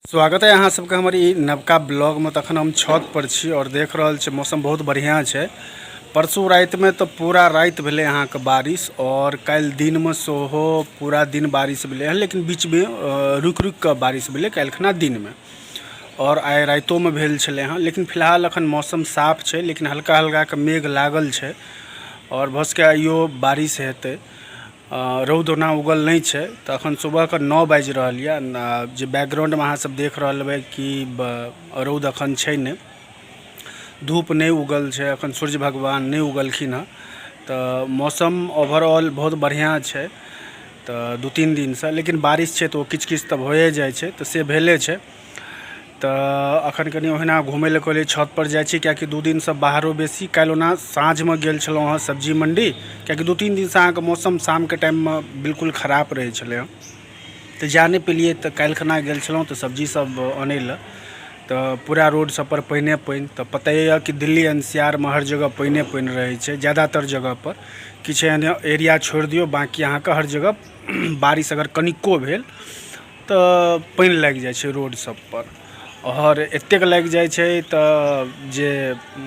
स्वागत है अहाँ सबके हमर ई नवका ब्लॉगमे। तखन हम छत पर छी और देख रहल छी मौसम बहुत बढ़िया छै। परसू रातिमे तऽ पूरा राति भेलै अहाँके बारिश और काल्हि दिनमे सेहो पूरा दिन बारिश भेलै हँ, लेकिन बीचमे रुकि रुकि कऽ बारिश भेलै काल्हि खना दिनमे और आइ रातिओमे भेल छलै हँ। लेकिन फिलहाल अखन मौसम साफ छै, लेकिन हल्का हल्काके मेघ लागल छै और भऽ सकैए आइयो बारिश हेतै। रौद ओना उगल नहि छै। तऽ अखन सुबहके 9 बाजि रहल यऽ। जे बैकग्राउंडमे अहाँ सब देख रहल हेबै कि रौद अखन छै नहि, धूप नहि उगल छै, अखन सूर्य भगवान नहि उगलखिन हँ। तऽ मौसम ओवरऑल बहुत बढ़िआँ छै तऽ 2-3 दिनसँ, लेकिन बारिश छै तऽ ओ किछु किछु तऽ भए जाइ छै, तऽ से भेले छै। तऽ अखन कनि ओहिना घुमै लए कहलियै छत पर जाइ छी, किएकि 2 दिनसँ बाहरो बेसी। काल्हि ओना साँझमे गेल छलहुँ हँ सब्जी मण्डी, किएकि 2-3 दिनसँ अहाँके मौसम शामके टाइममे बिल्कुल खराब रहै छलै हँ, तऽ जा नहि पेलियै। तऽ काल्हि खना गेल छलहुँ तऽ सब्जी सब अनै लए, तऽ पूरा रोड सब पर पानिए पानि। तऽ पता यऽ कि दिल्ली NCR मे हर जगह पानिए पानि रहै छै ज्यादातर जगहपर। किछु एहन एरिया छोड़ि दियौ, बाँकी अहाँके हर जगह बारिश अगर कनिको भेल तऽ पानि लागि जाइ छै रोड सब पर आओर एतेक लागि जाइ छै तऽ जे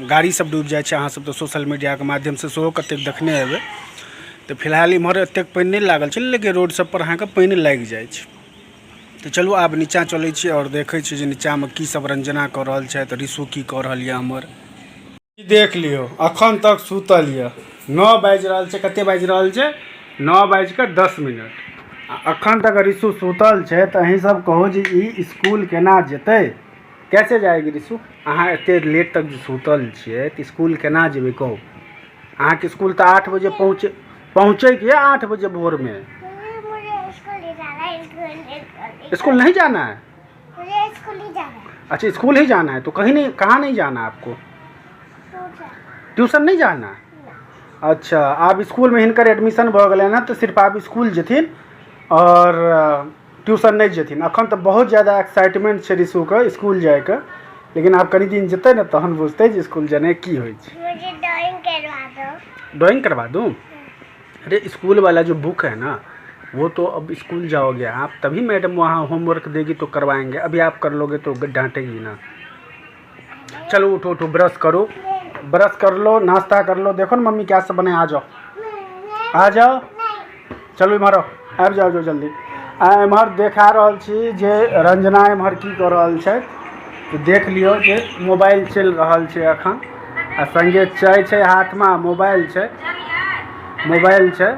गाड़ी सब डूबि जाइ छै। अहाँ सब तऽ सोशल मीडियाके माध्यमसँ सेहो कतेक देखने हेबै। तऽ फिलहाल इम्हर एतेक पानि नहि लागल छै, लेकिन रोड सब पर अहाँके पानि लागि जाइ छै। तऽ चलू आब नीचाँ चलै छी आओर देखै छी जे नीचाँमे की सब रंजना कऽ रहल छथि, रिशु की कऽ रहल यऽ हमर। ई देख लियौ, अखन तक सुतल यऽ। 9 बाजि रहल छै। कते बाजि रहल छै? 9 बाजि कऽ 10 मिनट आ अखन तक रिशु सुतल छै। तऽ अहीं सब कहू जे ई स्कूल केना जेतै? कैसे जाएगी रिशु? अहाँ एते लेट तक जे सुतल छियै तऽ स्कूल केना जेबै, कहू? अहाँके स्कूल तऽ 8 बजे पहुँचैके यऽ, 8 बजे भोरमे। मुझे स्कूल नहीं जाना है, स्कूल। स्कूल नहीं जाना है? मुझे स्कूल ही जाना है। अच्छा, स्कूल ही जाना है। तो कहीं नहीं, कहाँ नहीं जाना आपको? ट्यूशन। ट्यूशन नहीं जाना है? अच्छा, आब स्कूलमे हिनकर एडमिशन भऽ गेलै ने, तऽ सिर्फ आब स्कूल जेथिन आओर ट्यूशन नहि जेथिन। अखन तऽ बहुत ज्यादा एक्साइटमेंट छै रिशुके स्कूल जाइके, लेकिन आब कनि दिन जेतै ने तहन बुझतै जे स्कूल जेनाइ की होइ छै। मुझे ड्राइंग करवा दो। ड्राइंग करवा दूँ? अरे, स्कूल वाला जो बुक है ना, वो तो अब स्कूल जाओगे आप तभी मैडम वहाँ होमवर्क देगी तो करवाएंगे। अभी आप कर लोगे तो डांटेगी ना। चलो, उठो उठो, ब्रश करो, ब्रश कर लो, नाश्ता कर लो। देखो ना मम्मी क्या सब बने। आ जाओ, आ जाओ। चलू, इम्हर आउ, आबि जाओ, जाओ जल्दी। आ एम्हर देखा रहल छी जे रंजना एम्हर की कऽ रहल छथि। तऽ देख लियौ जे मोबाइल चलि रहल छै एखन आ संगे चाय छै हाथमे आ मोबाइल छै, मोबाइल छै।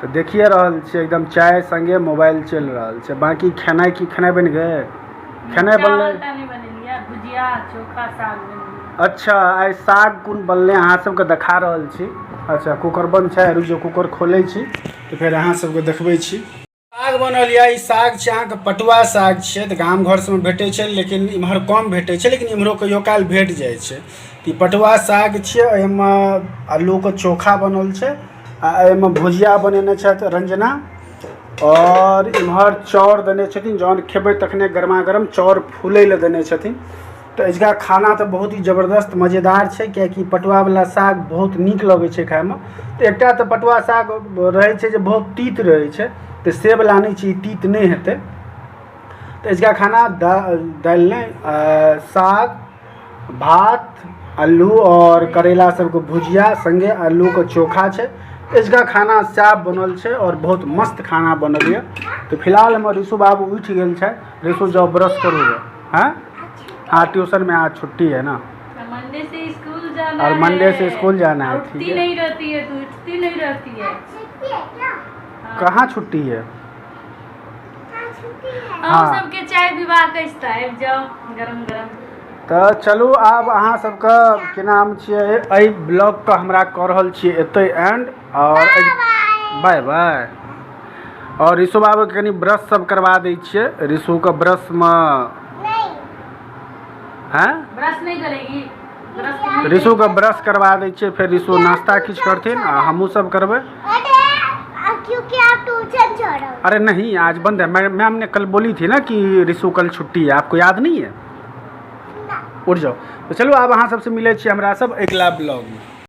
तऽ देखिए रहल छियै, एकदम चाय संगे मोबाइल चलि रहल छै। बाँकी खेनाइ की? खेनाइ बनि गेल? खेनाइ बनलै? चावल टा नहि बनेलियै, भुजिया, चोखा, साग बनेलियै। अच्छा, आइ साग कोन बनलै, अहाँ सबके देखा रहल छी। अच्छा, कुकर बंद छै, रुकि जाउ, कुकर खोलै छी तऽ फेर अहाँ सबके देखबै छी। साग बनल यऽ। ई साग छै अहाँके, पटुआ साग छियै। तऽ गाम घर सबमे भेटै छै, लेकिन इम्हर कम भेटै छै, लेकिन इम्हरो कहियो काल भेट जाइ छै। तऽ ई पटुआ साग छियै। एहिमे आलूके चोखा बनल छै आ एहिमे भुजिया बनेने छथि रंजना आओर इम्हर चाउर देने छथिन। जहन खेबै तखने गरमा गरम चाउर फूलै लए देने छथिन। तऽ अजुका खाना तऽ बहुत ही जबरदस्त मजेदार छै, किएकि पटुआवला साग बहुत नीक लगै छै खाइमे। तऽ एकटा तऽ पटुआ साग रहै छै जे बहुत तीत रहै छै, तऽ से वला नहि छै, ई तीत नहि हेतै। तऽ अजुका खाना दालि नहि, साग, भात, आलू आओर करैला सबके भुजिया, संगे आलूके चोखा छै। अजुका खाना सएह बनल छै आओर बहुत मस्त खाना बनल यऽ। तऽ फिलहाल हमर ऋषु बाबू उठि गेल छै। ऋषु, जाओ, ब्रश करू। हाँ हाँ, ट्यूशन में आज छुट्टी है ना। मंडे से स्कूल जाना। और मंडे से स्कूल जाना है। उठती ठीक है। नहीं रहती है तू, उठती नहीं रहती है। छुट्टी है क्या? कहाँ छुट्टी है? हाँ, छुट्टी है। हम सबके चाय विवाह कैसता, आबि जाओ गरम गरम। तऽ चलू, आब अहाँ सबके की नाम छियै, एहि ब्लॉगके हमरा कऽ रहल छियै एतै एंड आओर बाय बाय। आओर ऋषु बाबूके कनि ब्रश सब करवा दै छियै। ऋषुके ब्रशमे नहीं। हैं? ब्रश नहीं करेगी, ब्रश नहीं। ऋषुके ब्रश करवा दै छियै, फेर ऋषु नाश्ता किछु करथिन आ हमहूँ सब करबै। अरे, क्योंकि आप ट्यूशन छोड़ो। अरे नहीं, आज बंद है। मैम ने कल बोली थी ना कि ऋषु कल छुट्टी है। आपको याद नहीं है? ना। उठ जाओ। तऽ चलू, आब अहाँ सबसँ मिलै छी हमरा सब अगिला ब्लॉगमे।